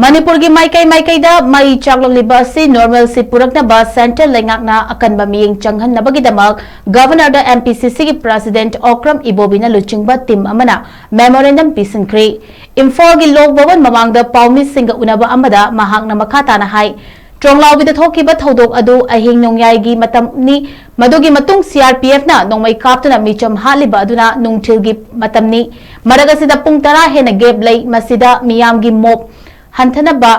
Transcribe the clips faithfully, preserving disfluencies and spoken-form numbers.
ꯃꯅꯤꯄꯨꯔꯒꯤ ꯃꯥꯏꯀꯩ ꯃꯥꯏꯀꯩꯗ ꯃꯩ ꯆꯥꯛꯂꯛꯂꯤꯕ ꯑꯁꯤ normalcy ꯄꯨꯔꯛꯅꯕ central ꯂꯩꯉꯥꯛꯅ ꯑꯀꯟꯕ ꯃꯤꯠꯌꯦꯡ ꯆꯪꯍꯟꯅꯕꯒꯤꯗꯃꯛ Governorꯗ MPCCꯒꯤ President ꯑꯣꯀ꯭ꯔꯝ ꯏꯕꯣꯕꯤꯅ ꯂꯨꯆꯤꯡꯕ team ꯑꯃꯅ memorandum ꯄꯤꯁꯤꯟꯈ꯭ꯔꯤ꯫ ꯏꯝꯐꯥꯜꯒꯤ ꯂꯣꯛ ꯚꯕꯟ ꯃꯃꯥꯡꯗ ꯄꯥꯎꯃꯤꯁꯤꯡꯒ ꯎꯅꯕ ꯑꯃꯗ ꯃꯍꯥꯛꯅ ꯃꯈꯥ ꯇꯥꯅ ꯍꯥꯏ, ꯇ꯭ꯔꯣꯡꯂꯥꯎꯕꯤꯗ ꯊꯣꯛꯈꯤꯕ ꯊꯧꯗꯣꯛ ꯑꯗꯨ ꯑꯍꯤꯡ ꯅꯣꯡꯌꯥꯏꯒꯤ ꯃꯇꯝꯅꯤ꯫ ꯃꯗꯨꯒꯤ ꯃꯇꯨꯡ CRPFꯅ ꯅꯣꯡꯃꯩ ꯀꯥꯞꯇꯨꯅ ꯃꯤꯆꯝ ꯍꯥꯠꯂꯤꯕ ꯑꯗꯨꯅ ꯅꯨꯡꯊꯤꯜꯒꯤ ꯃꯇꯝꯅꯤ꯫ ꯃꯔꯛ ꯑꯁꯤꯗ ꯄꯨꯡ ꯇꯔꯥ ꯍꯦꯟꯅ gap ꯂꯩ꯫ ꯃꯁꯤꯗ ꯃꯤꯌꯥꯝꯒꯤ mob ꯍꯟꯊꯅꯕ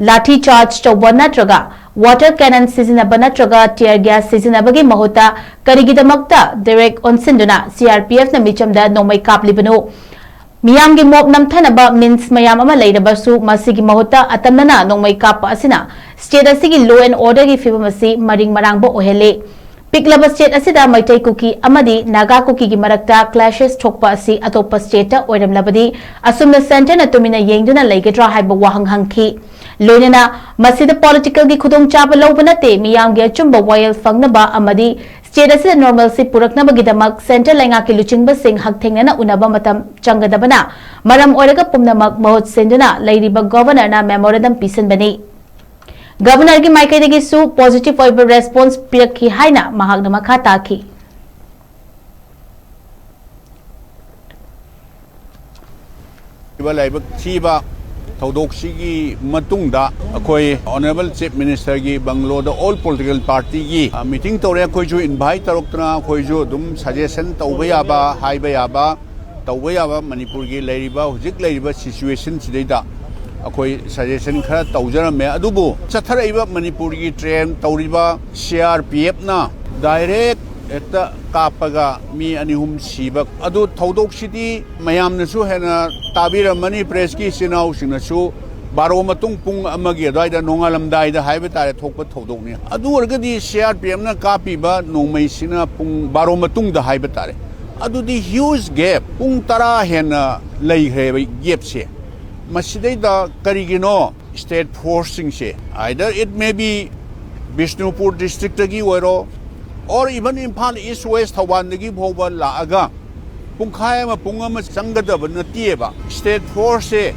ꯂꯥꯊꯤ charge ꯇꯧꯕ ꯅꯠꯇ꯭ꯔꯒ water cannon ꯁꯤꯖꯤꯟꯅꯕ ꯅꯠꯇ꯭ꯔꯒ tear gas ꯁꯤꯖꯤꯟꯅꯕꯒꯤ ꯃꯍꯨꯠꯇ ꯀꯔꯤꯒꯤꯗꯃꯛꯇ direct ꯑꯣꯟꯁꯤꯟꯗꯨꯅ CRPFꯅ ꯃꯤꯆꯝꯗ ꯅꯣꯡꯃꯩ ꯀꯥꯞꯂꯤꯕꯅꯣ? ꯃꯤꯌꯥꯝꯒꯤ mob ꯅꯝꯊꯅꯕ means ꯃꯌꯥꯝ ꯑꯃ ꯂꯩꯔꯕꯁꯨ, ꯃꯁꯤꯒꯤ ꯃꯍꯨꯠꯇ ꯑꯇꯝꯅꯅ ꯅꯣꯡꯃꯩ ꯀꯥꯞꯄ ꯑꯁꯤꯅ state ꯑꯁꯤꯒꯤ law and orderꯒꯤ ꯐꯤꯕꯝ ꯑꯁꯤ ꯃꯔꯤꯡ ꯃꯔꯥꯡꯕ ꯑꯣꯏꯍꯜꯂꯤ꯫ ꯄꯤꯛꯂꯕ state ꯑꯁꯤꯗ ꯃꯩꯇꯩ ꯀꯨꯀꯤ ꯑꯃꯗꯤ ꯅꯥꯒꯥ ꯀꯨꯀꯤꯒꯤ ꯃꯔꯛꯇ clashes ꯊꯣꯛꯄ ꯑꯁꯤ ꯑꯇꯣꯞꯄ stateꯇ ꯑꯣꯏꯔꯝꯂꯕꯗꯤ, ꯑꯁꯨꯝꯅ centreꯅ ꯇꯨꯃꯤꯟꯅ ꯌꯦꯡꯗꯨꯅ ꯂꯩꯒꯗ꯭ꯔꯥ ꯍꯥꯏꯕ ꯋꯥꯍꯪ ꯍꯪꯈꯤ꯫ ꯂꯣꯏꯅꯅ ꯃꯁꯤꯗ politicalꯒꯤ ꯈꯨꯗꯣꯡꯆꯥꯕ ꯂꯧꯕ ꯅꯠꯇꯦ, ꯃꯤꯌꯥꯝꯒꯤ ꯑꯆꯨꯝꯕ ꯋꯥꯌꯦꯜ ꯐꯪꯅꯕ ꯑꯃꯗꯤ state ꯑꯁꯤꯗ normalcy ꯄꯨꯔꯛꯅꯕꯒꯤꯗꯃꯛ central ꯂꯩꯉꯥꯛꯀꯤ ꯂꯨꯆꯤꯡꯕꯁꯤꯡ ꯍꯛꯊꯦꯡꯅꯅ ꯎꯅꯕ ꯃꯇꯝ ꯆꯪꯒꯗꯕꯅ ꯃꯔꯝ ꯑꯣꯏꯔꯒ ꯄꯨꯝꯅꯃꯛ ꯃꯍꯨꯠ ꯁꯤꯟꯗꯨꯅ ꯂꯩꯔꯤꯕ Governorꯅ memorandum ꯄꯤꯁꯤꯟꯕꯅꯤ꯫ Governorꯒꯤ ꯃꯥꯏꯀꯩꯗꯒꯤꯁꯨ positive ꯑꯣꯏꯕ response ꯄꯤꯔꯛꯈꯤ ꯍꯥꯏꯅ ꯃꯍꯥꯛꯅ ꯃꯈꯥ ꯇꯥꯈꯤ꯫ ꯂꯥꯏꯕꯛ ꯊꯤꯕ ꯊꯧꯗꯣꯛꯁꯤꯒꯤ ꯃꯇꯨꯡꯗ ꯑꯩꯈꯣꯏ Honourable Chief Ministerꯒꯤ bungalow ꯗ all political party ꯒꯤ meeting ꯇꯧꯔꯦ꯫ ꯑꯩꯈꯣꯏꯁꯨ invite ꯇꯧꯔꯛꯇꯅ ꯑꯩꯈꯣꯏꯁꯨ ꯑꯗꯨꯝ suggestion ꯇꯧꯕ ꯌꯥꯕ, ꯍꯥꯏꯕ ꯌꯥꯕ, ꯇꯧꯕ ꯌꯥꯕ ꯃꯅꯤꯄꯨꯔꯒꯤ ꯂꯩꯔꯤꯕ, ꯍꯧꯖꯤꯛ ꯂꯩꯔꯤꯕ situation ꯁꯤꯗꯩꯗ ꯑꯩꯈꯣꯏ suggestion ꯈꯔ ꯇꯧꯖꯔꯝꯃꯦ꯫ ꯑꯗꯨꯕꯨ ꯆꯠꯊꯔꯛꯏꯕ ꯃꯅꯤꯄꯨꯔꯒꯤ trend ꯇꯧꯔꯤꯕ CRPFꯅ direct ꯍꯦꯛꯇ ꯀꯥꯞꯄꯒ ꯃꯤ ꯑꯅꯤ ꯑꯍꯨꯝ ꯁꯤꯕ ꯑꯗꯨ ꯊꯧꯗꯣꯛꯁꯤꯗꯤ ꯃꯌꯥꯝꯅꯁꯨ ꯍꯦꯟꯅ ꯇꯥꯕꯤꯔꯝꯃꯅꯤ, pressꯀꯤ ꯏꯆꯤꯟ ꯏꯅꯥꯎꯁꯤꯡꯅꯁꯨ꯫ ꯕꯥꯔꯣ ꯃꯇꯨꯡ ꯄꯨꯡ ꯑꯃꯒꯤ ꯑꯗꯨꯋꯥꯏꯗ, ꯅꯣꯡꯉꯥꯜꯂꯝꯗꯥꯏꯗ ꯍꯥꯏꯕ ꯇꯥꯔꯦ, ꯊꯣꯛꯄ ꯊꯧꯗꯣꯛꯅꯤ꯫ ꯑꯗꯨ ꯑꯣꯏꯔꯒꯗꯤ CRPFꯅ ꯀꯥꯞꯄꯤꯕ ꯅꯣꯡꯃꯩꯁꯤꯅ ꯄꯨꯡ ꯕꯥꯔꯣ ꯃꯇꯨꯡꯗ ꯍꯥꯏꯕ ꯇꯥꯔꯦ꯫ ꯑꯗꯨꯗꯤ huge gap, ꯄꯨꯡ ꯇꯔꯥ ꯍꯦꯟꯅ ꯂꯩꯈ꯭ꯔꯦꯕ gapꯁꯦ꯫ ꯃꯁꯤꯗꯩꯗ ꯀꯔꯤꯒꯤꯅꯣ state forceꯁꯤꯡꯁꯦ, either it may be Bishnupur districtꯇꯒꯤ ꯑꯣꯏꯔꯣ, or even Imphal East West ꯊꯧꯕꯥꯜꯗꯒꯤ ꯐꯥꯎꯕ ꯂꯥꯛꯑꯒ ꯄꯨꯡꯈꯥꯏ ꯑꯃ, ꯄꯨꯡ ꯑꯃ ꯆꯪꯒꯗꯕ ꯅꯠꯇꯦꯕ꯫ State forceꯁꯦ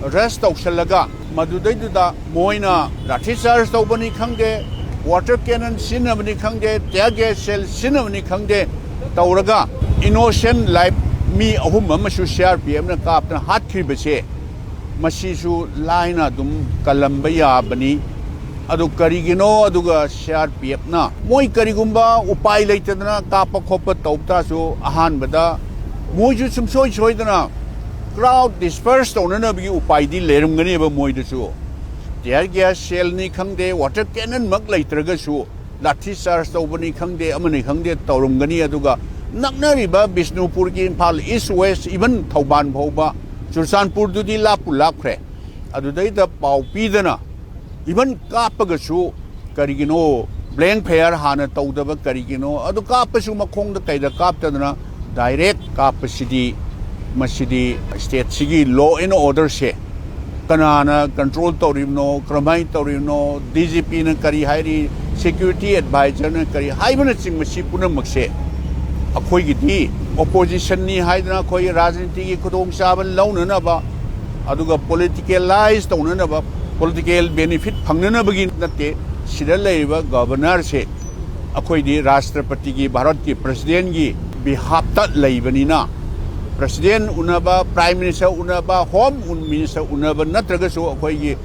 ꯔꯁ ꯇꯧꯁꯜꯂꯒ, ꯃꯗꯨꯗꯩꯗꯨꯗ ꯃꯣꯏꯅ ꯂꯥꯊꯤ ꯆꯥꯔꯖ ꯇꯧꯕꯅꯤ ꯈꯪꯗꯦ, ꯋꯥꯇꯔ ꯀꯦꯅꯟ ꯁꯤꯖꯤꯟꯅꯕꯅꯤ ꯈꯪꯗꯦ, ꯇꯤꯌꯔ ꯒ꯭ꯌꯥꯁ ꯁꯦꯜ ꯁꯤꯖꯤꯟꯅꯕꯅꯤ ꯈꯪꯗꯦ ꯇꯧꯔꯒ, ꯏꯅꯣꯁꯦꯟ ꯂꯥꯏꯐ ꯃꯤ ꯑꯍꯨꯝ ꯑꯃꯁꯨ ꯁꯤ ꯑꯥꯔ ꯄꯤ ꯑꯦꯐꯅ ꯀꯥꯞꯇꯅ ꯍꯥꯠꯈ꯭ꯔꯤꯕꯁꯦ, ꯃꯁꯤꯁꯨ ꯂꯥꯏꯅ ꯑꯗꯨꯝ ꯀꯜꯂꯝꯕ ꯌꯥꯕꯅꯤ꯫ ꯑꯗꯨ ꯀꯔꯤꯒꯤꯅꯣ? ꯑꯗꯨꯒ ꯁꯤ ꯑꯥꯔ ꯄꯤ ꯑꯦꯐꯅ ꯃꯣꯏ ꯀꯔꯤꯒꯨꯝꯕ ꯎꯄꯥꯏ ꯂꯩꯇꯗꯅ ꯀꯥꯞꯄ ꯈꯣꯠꯄ ꯇꯧ ꯇꯥꯔꯁꯨ, ꯑꯍꯥꯟꯕꯗ ꯃꯣꯏꯁꯨ ꯁꯨꯡꯁꯣꯏ ꯁꯣꯏꯗꯅ ꯀ꯭ꯔꯥꯎꯗ ꯗꯤꯁꯄꯔꯁ ꯇꯧꯅꯅꯕꯒꯤ ꯎꯄꯥꯏꯗꯤ ꯂꯩꯔꯝꯒꯅꯦꯕ ꯃꯣꯏꯗꯁꯨ꯫ ꯇꯤꯌꯔ ꯒ꯭ꯌꯥꯁ ꯁꯦꯜꯅꯤ ꯈꯪꯗꯦ, ꯋꯥꯇꯔ ꯀꯦꯅꯟꯃꯛ ꯂꯩꯇ꯭ꯔꯒꯁꯨ, ꯂꯥꯊꯤ ꯆꯥꯔꯖ ꯇꯧꯕꯅꯤ ꯈꯪꯗꯦ, ꯑꯃꯅꯤ ꯈꯪꯗꯦ ꯇꯧꯔꯝꯒꯅꯤ꯫ ꯑꯗꯨꯒ ꯅꯛꯅꯔꯤꯕ ꯕꯤꯁꯅꯨꯄꯨꯔꯒꯤ, ꯏꯝꯐꯥꯜ ꯏꯁ, ꯋꯦꯁ, ꯏꯚꯟ ꯊꯧꯕꯥꯜ ꯐꯥꯎꯕ, ꯆꯨꯔꯆꯥꯟꯄꯨꯔꯗꯨꯗꯤ ꯂꯥꯞꯄꯨ ꯂꯥꯞꯈ꯭ꯔꯦ, ꯑꯗꯨꯗꯩꯗ ꯄꯥꯎ ꯄꯤꯗꯅ, ꯏꯚꯟ ꯀꯥꯞꯄꯒꯁꯨ ꯀꯔꯤꯒꯤꯅꯣ ꯕ꯭ꯂꯦꯡ ꯐꯌꯔ ꯍꯥꯟꯅ ꯇꯧꯗꯕ ꯀꯔꯤꯒꯤꯅꯣ? ꯑꯗꯨ ꯀꯥꯞꯄꯁꯨ ꯃꯈꯣꯡꯗ ꯀꯩꯗ ꯀꯥꯞꯇꯗꯅ ꯗꯥꯏꯔꯦꯛ ꯀꯥꯞꯄꯁꯤꯗꯤ, ꯃꯁꯤꯗꯤ ꯁ꯭ꯇꯦꯠꯁꯤꯒꯤ ꯂꯣ ꯑꯦꯟ ꯑꯣꯔꯗꯔꯁꯦ ꯀꯅꯥꯅ ꯀꯟꯇ꯭ꯔꯣꯜ ꯇꯧꯔꯤꯕꯅꯣ, ꯀꯔꯝꯍꯥꯏꯅ ꯇꯧꯔꯤꯕꯅꯣ, ꯗꯤ ꯖꯤ ꯄꯤꯅ ꯀꯔꯤ ꯍꯥꯏꯔꯤ, ꯁꯦꯀ꯭ꯌꯨꯔꯤꯇꯤ ꯑꯦꯗꯚꯥꯏꯖꯔꯅ ꯀꯔꯤ ꯍꯥꯏꯕꯅꯆꯤꯡꯕ, ꯁꯤ ꯄꯨꯝꯅꯃꯛꯁꯦ ꯑꯩꯈꯣꯏꯒꯤꯗꯤ ꯑꯣꯄꯣꯖꯤꯁꯟꯅꯤ ꯍꯥꯏꯗꯅ ꯑꯩꯈꯣꯏ ꯔꯥꯖꯅꯤꯇꯤꯒꯤ ꯈꯨꯗꯣꯡꯆꯥꯕ ꯂꯧꯅꯅꯕ, ꯑꯗꯨꯒ ꯄꯣꯂꯤꯇꯤꯀꯦꯂꯥꯏꯁ ꯇꯧꯅꯅꯕ, ꯄꯣꯂꯤꯇꯤꯀꯦꯜ ꯕꯦꯅꯤꯐꯤꯠ ꯐꯪꯅꯅꯕꯒꯤ ꯅꯠꯇꯦ꯫ ꯁꯤꯗ ꯂꯩꯔꯤꯕ ꯒꯕꯔꯅꯔꯁꯦ ꯑꯩꯈꯣꯏꯗꯤ ꯔꯥꯁꯇ꯭ꯔꯄꯇꯤꯒꯤ, ꯚꯥꯔꯠꯀꯤ ꯄ꯭ꯔꯁꯤꯗꯦꯟꯒꯤ ꯕꯤꯍꯥꯞꯇ ꯂꯩꯕꯅꯤꯅ, ꯄ꯭ꯔꯁꯤꯗꯦꯟ ꯎꯅꯕ, ꯄ꯭ꯔꯥꯏꯝ ꯃꯤꯅꯤꯁꯇꯔ ꯎꯅꯕ, ꯍꯣꯝ ꯃꯤꯅꯤꯁꯇꯔ ꯎꯅꯕ ꯅꯠꯇ꯭ꯔꯒꯁꯨ, ꯑꯩꯈꯣꯏꯒꯤ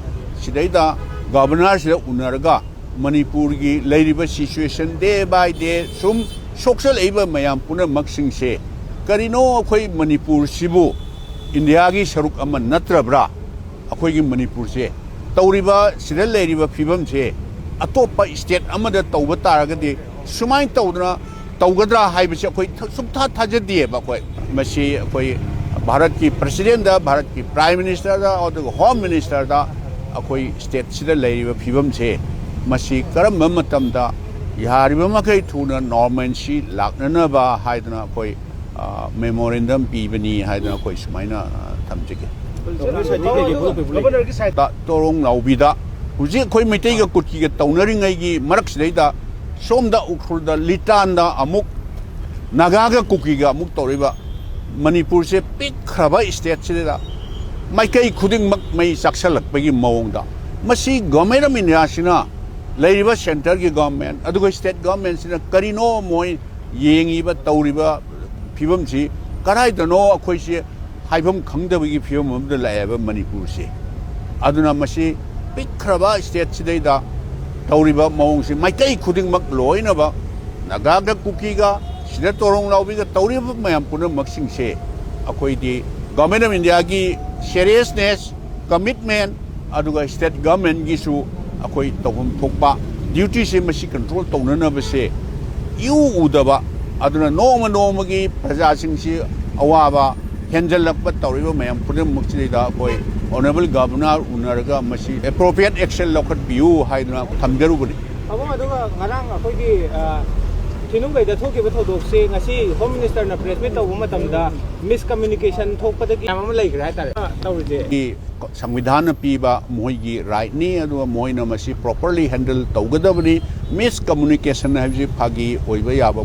ꯁꯤꯗꯩꯗ ꯒꯕꯔꯅꯔꯁꯤꯗ ꯎꯅꯔꯒ ꯃꯅꯤꯄꯨꯔꯒꯤ ꯂꯩꯔꯤꯕ ꯁꯤꯆꯨꯋꯦꯁꯟ ꯗꯦ ꯕꯥꯏ ꯗꯦ ꯁꯨꯝ ꯁꯣꯛꯆꯜꯂꯛꯏꯕ ꯃꯌꯥꯝ ꯄꯨꯝꯅꯃꯛꯁꯤꯡꯁꯦ, ꯀꯔꯤꯅꯣ ꯑꯩꯈꯣꯏ ꯃꯅꯤꯄꯨꯔꯁꯤꯕꯨ ꯏꯟꯗꯤꯌꯥꯒꯤ ꯁꯔꯨꯛ ꯑꯃ ꯅꯠꯇ꯭ꯔꯕ꯭ꯔꯥ? ꯑꯩꯈꯣꯏꯒꯤ ꯃꯅꯤꯄꯨꯔꯁꯦ, ꯇꯧꯔꯤꯕ ꯁꯤꯗ ꯂꯩꯔꯤꯕ ꯐꯤꯕꯝꯁꯦ ꯑꯇꯣꯞꯄ ꯁ꯭ꯇꯦꯠ ꯑꯃꯗ ꯇꯧꯕ ꯇꯥꯔꯒꯗꯤ ꯁꯨꯃꯥꯏꯅ ꯇꯧꯗꯅ ꯇꯧꯒꯗ꯭ꯔꯥ ꯍꯥꯏꯕꯁꯤ ꯑꯩꯈꯣꯏ ꯊ-, ꯁꯨꯡꯊꯥ ꯊꯥꯖꯗꯦꯕ꯫ ꯑꯩꯈꯣꯏ ꯃꯁꯤ ꯑꯩꯈꯣꯏ ꯚꯥꯔꯠꯀꯤ ꯄ꯭ꯔꯁꯤꯗꯦꯟꯗ, ꯚꯥꯔꯠꯀꯤ ꯄ꯭ꯔꯥꯏꯝ ꯃꯤꯅꯤꯁꯇꯔꯗ, ꯑꯗꯨꯒ ꯍꯣꯝ ꯃꯤꯅꯤꯁꯇꯔꯗ ꯑꯩꯈꯣꯏ ꯁ꯭ꯇꯦꯠꯁꯤꯗ ꯂꯩꯔꯤꯕ ꯐꯤꯕꯝꯁꯦ, ꯃꯁꯤ ꯀꯔꯝꯕ ꯃꯇꯝꯗ ꯌꯥꯔꯤꯕ ꯃꯈꯩ ꯊꯨꯅ ꯅꯣꯔꯃꯦꯟꯁꯤ ꯂꯥꯛꯅꯅꯕ ꯍꯥꯏꯗꯅ ꯑꯩꯈꯣꯏ, ꯑ, ꯃꯦꯃꯣꯔꯦꯟꯗꯝ ꯄꯤꯕꯅꯤ ꯍꯥꯏꯗꯅ ꯑꯩꯈꯣꯏ ꯁꯨꯃꯥꯏꯅ, ꯑ, ꯊꯝꯖꯒꯦ꯫ ꯒꯚꯔꯅꯔꯒꯤ ꯁꯥꯏꯠꯇꯒꯤ ꯀꯩ ꯀꯩ ꯐꯣꯡꯗꯣꯛꯄꯤꯕ ꯂꯩꯒꯦ? ꯇ-, ꯇꯣꯔꯣꯡ ꯂꯥꯎꯕꯤꯗ ꯍꯧꯖꯤꯛ ꯑꯩꯈꯣꯏ ꯃꯩꯇꯩꯒ ꯀꯨꯀꯤꯒ ꯇꯧꯅꯔꯤꯉꯩꯒꯤ ꯃꯔꯛꯁꯤꯗꯩꯗ ꯁꯣꯝꯗ ꯎꯈ꯭ꯔꯨꯜꯗ ꯂꯤꯇꯥꯟꯗ ꯑꯃꯨꯛ ꯅꯥꯒꯥꯒ ꯀꯨꯀꯤꯒ ꯑꯃꯨꯛ ꯇꯧꯔꯤꯕ, ꯃꯅꯤꯄꯨꯔꯁꯦ ꯄꯤꯛꯈ꯭ꯔꯕ ꯁ꯭ꯇꯦꯠꯁꯤꯗ ꯃꯥꯏꯀꯩ ꯈꯨꯗꯤꯡꯃꯛ ꯃꯩ ꯆꯥꯛꯁꯜꯂꯛꯄꯒꯤ ꯃꯑꯣꯡꯗ꯫ ꯃꯁꯤ Government of India ꯁꯤꯅ, ꯂꯩꯔꯤꯕ centre ꯒꯤ government ꯑꯗꯨꯒ state government ꯁꯤꯅ ꯀꯔꯤꯅꯣ ꯃꯣꯏ ꯌꯦꯡꯉꯤꯕ, ꯇꯧꯔꯤꯕ ꯐꯤꯕꯝꯁꯤ ꯀꯗꯥꯏꯗꯅꯣ ꯑꯩꯈꯣꯏꯁꯦ ꯍꯥꯏꯐꯝ ꯈꯪꯗꯕꯒꯤ ꯐꯤꯕꯝ ꯑꯃꯗ ꯂꯥꯛꯑꯦꯕ ꯃꯅꯤꯄꯨꯔꯁꯦ꯫ ꯑꯗꯨꯅ ꯃꯁꯤ ꯄꯤꯛꯈ꯭ꯔꯕ state ꯁꯤꯗꯩꯗ ꯇꯧꯔꯤꯕ ꯃꯑꯣꯡꯁꯤ ꯃꯥꯏꯀꯩ ꯈꯨꯗꯤꯡꯃꯛ ꯂꯣꯏꯅꯃꯛ ꯅꯥꯒꯥꯒ ꯀꯨꯀꯤꯒ ꯁꯤꯗ ꯇꯣꯔꯣꯡ ꯂꯥꯎꯕꯤꯒ ꯇꯧꯔꯤꯕ ꯃꯌꯥꯝ ꯄꯨꯝꯅꯃꯛꯁꯤꯡꯁꯦ ꯑꯩꯈꯣꯏꯗꯤ Government of India ꯒꯤ seriousness, commitment ꯑꯗꯨꯒ state government ꯒꯤꯁꯨ ꯑꯩꯈꯣꯏ ꯇꯧꯐꯝ ꯊꯣꯛꯄ duty ꯁꯦ ꯃꯁꯤ control ꯇꯧꯅꯅꯕꯁꯦ ꯏꯎ ꯎꯗꯕ, ꯑꯗꯨꯅ ꯅꯣꯡꯃ ꯅꯣꯡꯃꯒꯤ ꯄ꯭ꯔꯖꯥꯁꯤꯡꯁꯤ ꯑꯋꯥꯕ ꯍꯦꯟꯖꯜꯂꯛꯄ ꯇꯧꯔꯤꯕ ꯃꯌꯥꯝ ꯄꯨꯝꯅꯃꯛꯁꯤꯗꯩꯗ ꯑꯩꯈꯣꯏ Honourable Governor ꯎꯅꯔꯒ ꯃꯁꯤ appropriate action ꯂꯧꯈꯠꯄꯤꯌꯨ ꯍꯥꯏꯗꯨꯅ ꯊꯝꯖꯔꯨꯕꯅꯤ꯫ ꯄꯥꯕꯨꯡ, ꯑꯗꯨꯒ ꯉꯔꯥꯡ ꯑꯩꯈꯣꯏꯒꯤ ꯊꯤꯅꯨꯡꯒꯩꯗ ꯊꯣꯛꯈꯤꯕ ꯊꯧꯗꯣꯛꯁꯦ ꯉꯁꯤ Home Minister ꯅ press meet ꯇꯧꯕ ꯃꯇꯝꯗ miscommunication ꯊꯣꯛꯄꯗꯒꯤ ꯃꯌꯥꯝ ꯑꯃ ꯂꯩꯈ꯭ꯔꯦ ꯍꯥꯏꯇꯥꯔꯦ꯫ ꯇꯧꯔꯤꯁꯦ꯫ ꯁꯪꯕꯤꯙꯥꯟꯅ ꯄꯤꯕ ꯃꯣꯏꯒꯤ right ꯅꯤ, ꯑꯗꯨꯒ ꯃꯣꯏꯅ ꯃꯁꯤ properly handle ꯇꯧꯒꯗꯕꯅꯤ꯫ Miscommunication ꯍꯥꯏꯕꯁꯤ ꯐꯥꯒꯤ ꯑꯣꯏꯕ ꯌꯥꯕ